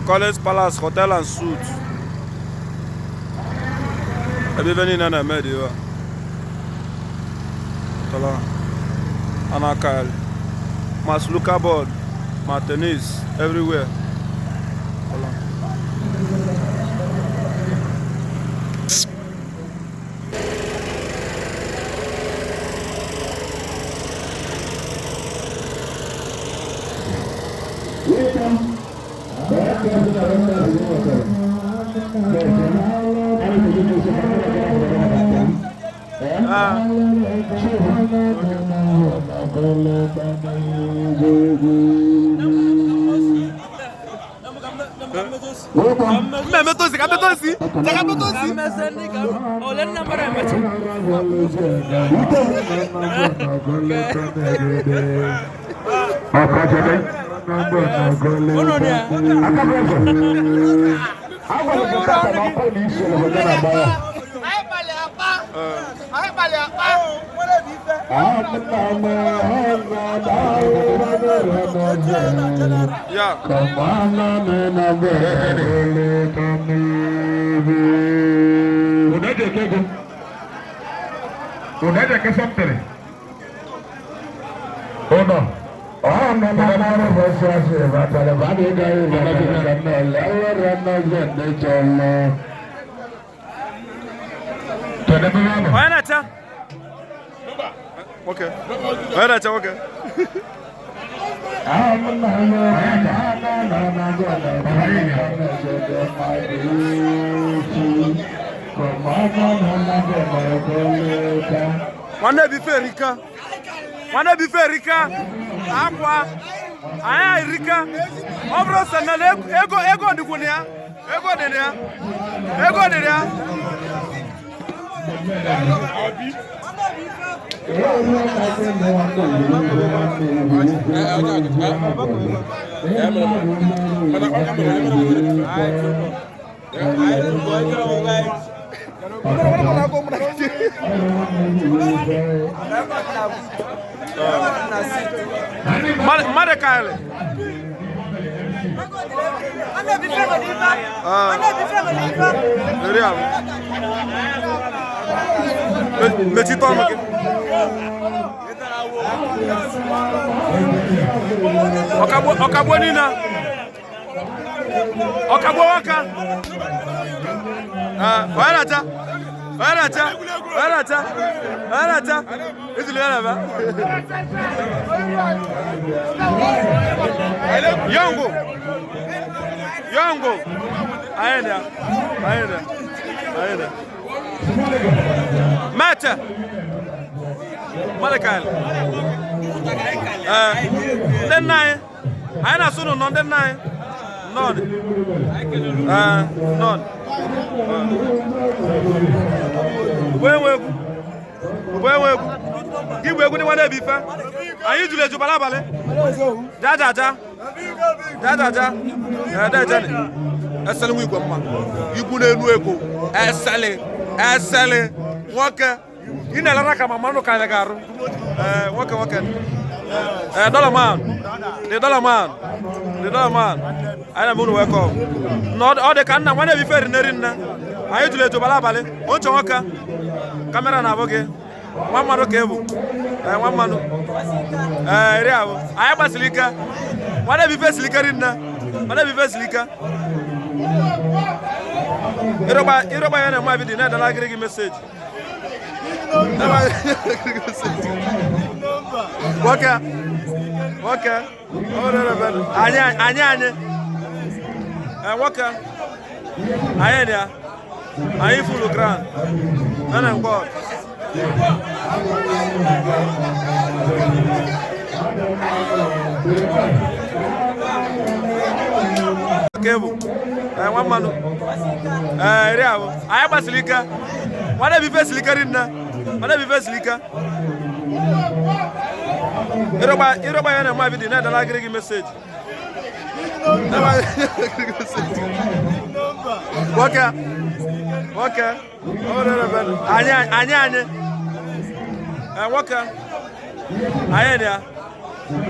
College Palace Hotel and Suites. Ebe ife niile na-eme dị ebe a. Tọla a na-aka ma snooker board ma tennis everywhere. Tọla. Ah. Mmemme tosi ka metosi. Ka metosi. Ya. Onye na-acha? Nwoke. Onye na-acha nwoke? Nwanne bụ ife erika. Nwanne bụ ife erika. Akwa. Anyị erika. Ọ bụrụ sọ na ego ego dịkwu na ya. Ego dị na ya. Ego dị na ya. Mmadụ karịrị. Eri ahụ. Mechite ọnụ gị. Ọkagbuo niile. Ọkagbuo nwoke. Onye na-acha? Onye na-acha? Onye na-acha? Onye na-acha? Izuli ya na-ebe. Yongo. Yongo. Anyị dị. Anyị dị. Anyị dị. Mate. Malakal. Ndị nna anyị. Anyị na-asụ nụ nọ ndị nna anyị. Nọ. Nọ. Ugbo enwe egwu. Ugbo enwe egwu. Gị bụ egwu ndị nwanne bụ ife. Anyị jụrụ eju bara abalị. Ja ja ja. Ja ja ja. Ede ejeni. Esele nwa igwe mma. Igwu n'enu ego. Esele. Esele. Nwoke. Ị na-elera ka mama nụ karịrị gị arụ. Ee, nwoke nwoke. Ee, dollar man. The dollar man. The dollar man. Anyị na-eme unu welcome. Na ọ dị ka nna nwanne bụ ife rinne rinne. Anyị jụrụ eju bara abalị. Oche nwoke. Kamera na-abụ gị. Nwa mmadụ ka ị bụ. Ee, nwa mmadụ. Ee, eri ahụ. Anyị gbasiri ike. Nwanne bụ ife siri ike rinne. Nwanne bụ ife siri ike. Ịrọgba ya na-eme vidiyo na-edela gịrị gị meseji. Nwoke. Nwoke. Anyị anyị anyị. Ee, nwoke. Anyị dị ya. Anyị fulu ground. Nana God. Kebụ. Ee, nwa mmanụ. Ee, eri ahụ. Anyị gbasiri ike. Nwanne bụ ife siri ike rinne. Nwanne bụ ife siri ike. Ịrọgba ya na-eme video na-edela gịrị gị message. Nwoke, nwoke, anyị anyị anyị nwoke, anyị dị ya,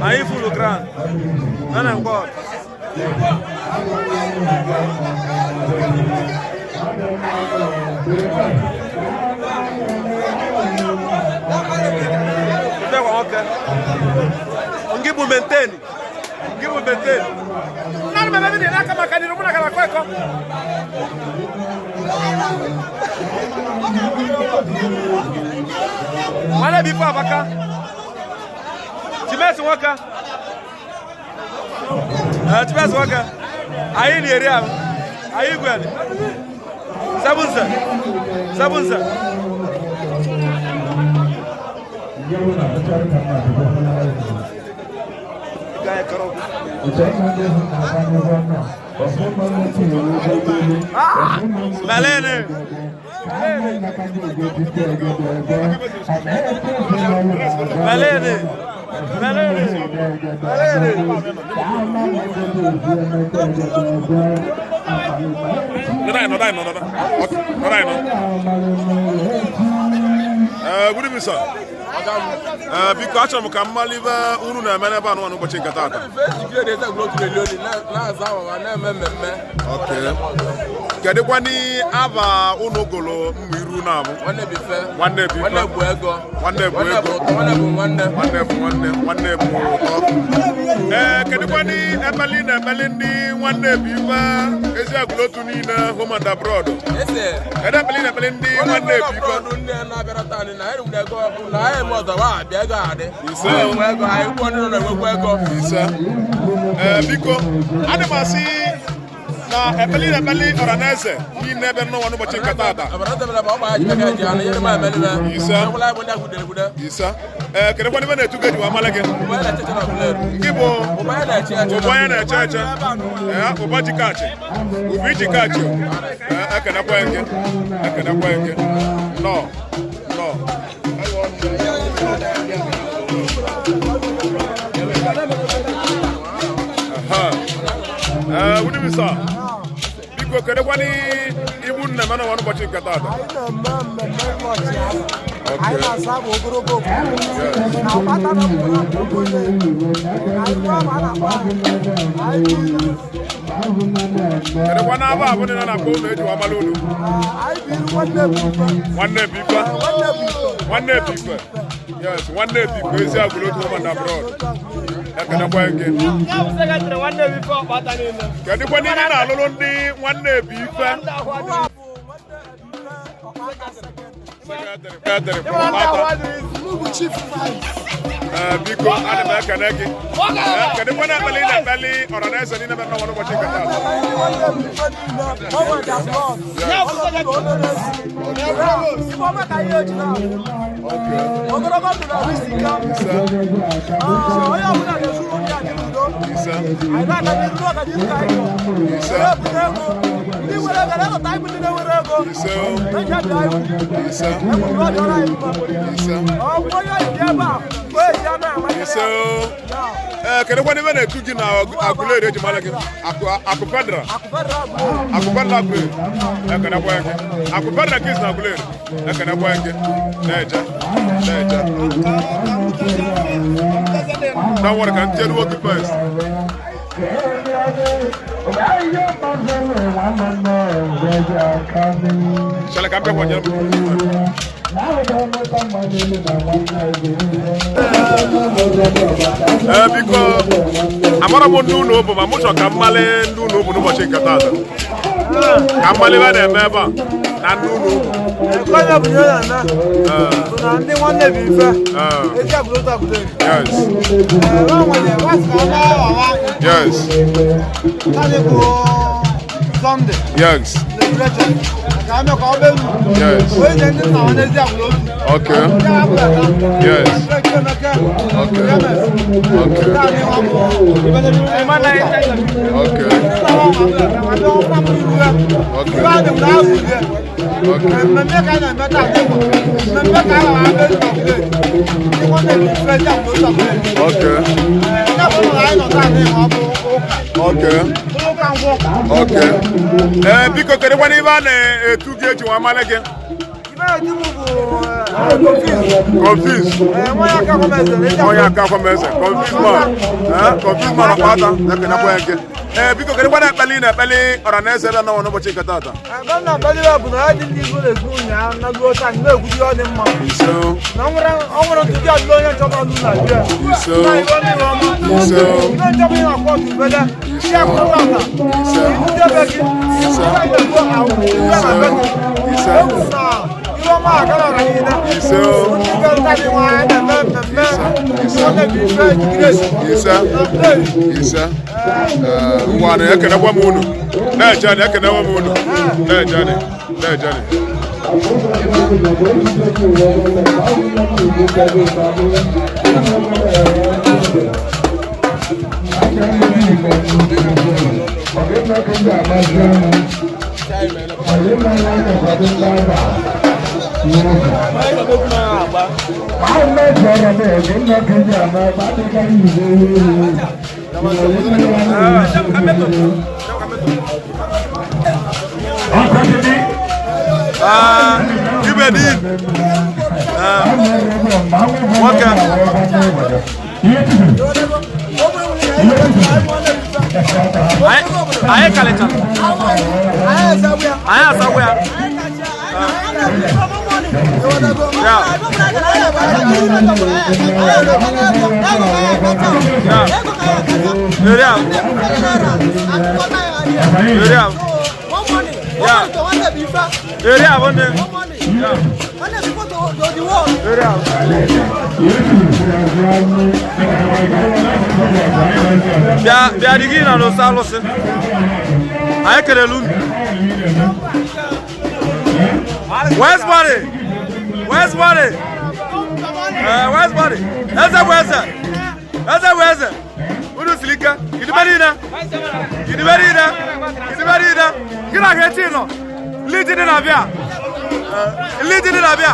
anyị full ground, na God. Nwoke, ngị bụ maintain, ngị bụ maintain. Nanu mebe bi n'aka maka n'iru mụ na gara akọ ekọ. Nwanne bụ ife abaka. Chimesi nwoke. Chimesi nwoke. Anyị na-eri ahụ. Anyị gwere. Sebunse. Sebunse. Malene. Malene. Malene. Malene. Good evening, sir. Biko, achọrọ m ka m mara ibe unu na-eme n'ebe a n'ụbọchị nke taata. Kedụkwanụ aba unu gụrụ mma iru na abụ? Nwanne bụ ife. Nwanne bụ ego. Nwanne bụ nwanne. Nwanne bụ ụtọ. Ee, kedụkwanụ ebeli na ebeli ndị nwanne bụ ife ezi agụlotu niile home and abroad? Kedu ebeli na ebeli ndị nwanne bụ ife? Ise. Ee, biko, ana m asị na ekpeli na ekpeli ọra na eze niile ebe nnọọ n'ụbọchị nke taata. Ise. Ise. Ee, kedụkwanụ ibe na-etu gị ji amala gị? Nke bụ ụba onye na-eche eche. Ee, ụba ji kaachị. Ụba iji kaachị. Ee, ekenekwa gị. Ekenekwa gị. Nnọọ. Nnọọ. Ee, good evening, sir. Biko, kedụkwanụ ibu nna m n'ụwa n'ụbọchị nke taata? Anyị na-asa bụ ogologo na ọkpata na Kedụkwanụ aba abụ dị na na-akpọ unu eji amala unu? Nwanne bụ ife. Nwanne bụ ife. Yes, nwanne bụ ife ezi agụrụ otu home and abroad. Ekenekwa gị. Kedụkwanụ ihe na-alụlụ ndị nwanne bụ ife? Biko, ana m ekene gị. Kedụkwanụ ekpeli na-ekpeli ọra na eze niile mere n'ụwa n'ụbọchị nke taata? Ise. Ee, kedụkwanụ ibe na-etu gị na Aguleri eji mara gị? Akụ Federal. Akụ Federal Aguleri. Ekenekwa gị. Akụ Federal Kings na Aguleri. Ekenekwa gị. Na-eje. Na-eje. Don't worry, ka m jeruo gị first. Chere ka m bịa kwanyere m. Ee, biko, amara m ndị unu bụ ma mụ chọrọ ka m malị ndị unu bụ n'ụbọchị nke taata. Ka m malị ebe a na-eme ebe a na ndị unu bụ. Ndị nwanne bụ ife ezi agụlota agụleri. Yes. Yes. Sunday. Yes. Yes. Okay. Yes. Okay. Okay. Okay. Okay. Okay. Okay. Okay. Ee, biko kedụkwana ibe a na-etu gị eji nwa mara gị? Confuse. Onye aka akwameze. Confuse man. Eh, confuse man ọkpata. Ekenekwa ya gị. Ee, biko kedụkwana ekpeli ị na-ekpeli ọra na eze ebe nọ n'ụbọchị nke taata? Ise. Ise. Ise. Ise. Ise. Ise. Ise. Ee, ngwa na ekenekwa m unu. Na-ejeni, ekenekwa m unu. Na-ejeni, na-ejeni. Ibe dị nwoke anyị kalịchara anyị asagwa ya. Eri ahụ. Eri ahụ. Eri ahụ nne. Eri ahụ. Bịa bịa dị gị na n'ụsọ alụsị. Anyị kelele unu. Where's money? Where's money? Where's money? Eze bụ eze. Eze bụ eze. Unu siri ike. Idibe niile. Idibe niile. Idibe niile. Gị na ga-eti nọ. Ndị ji dị na-abịa. Ndị ji dị na-abịa.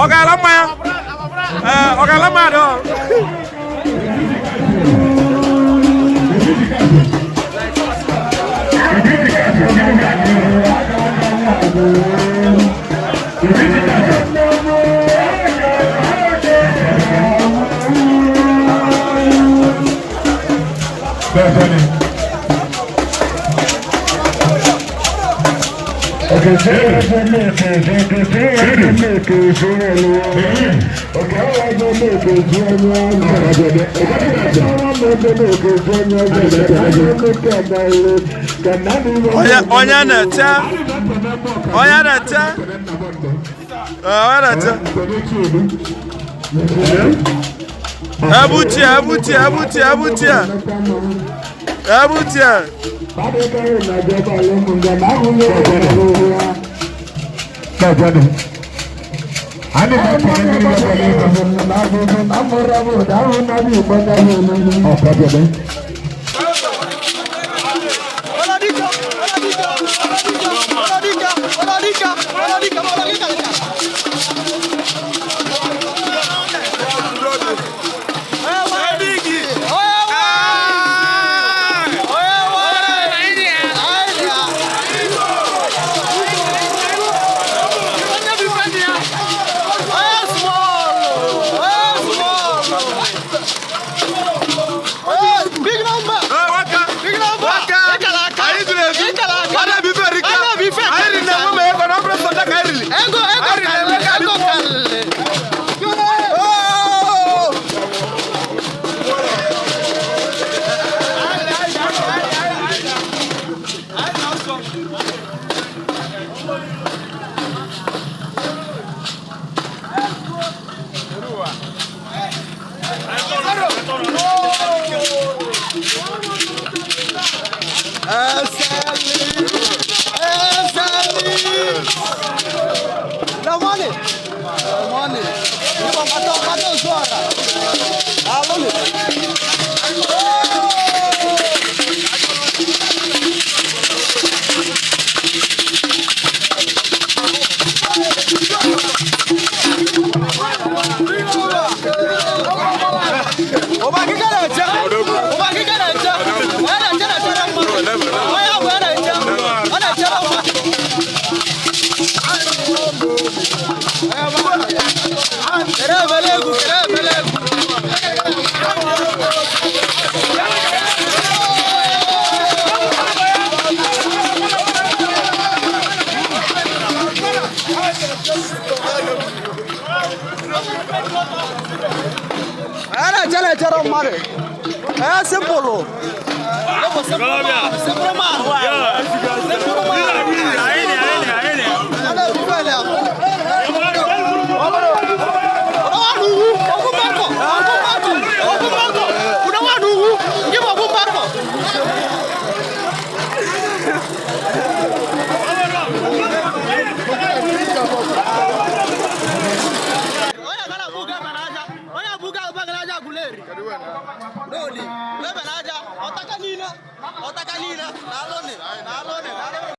Ọ ga-ala mmanya? Ee, ọ ga-ala mmanya dị ọrụ. Onye na-eche, onye na-eche, onye na-eche. Ebuchie, ebuchie, ebuchie, ebuchie, ebuchie. Big Morning. Igbo mkpata mkpata ozu ọra. Daalụnụ. Ụba akịka na-eche. Ụba akịka na-eche. Onye na-eche na-echere mmadụ. Onye ọ bụ ya na-eche. Ọ na-echere mmadụ. Kere ebele egwu, kere ebele egwu. Onye na-eche na-echere mmadụ. Onye simpụlụ. Simple man. Simple man. Ọ na-ebufe ya. Ọtaka niile, ọtaka niile, na alụnị, na alụnị, na alụnị.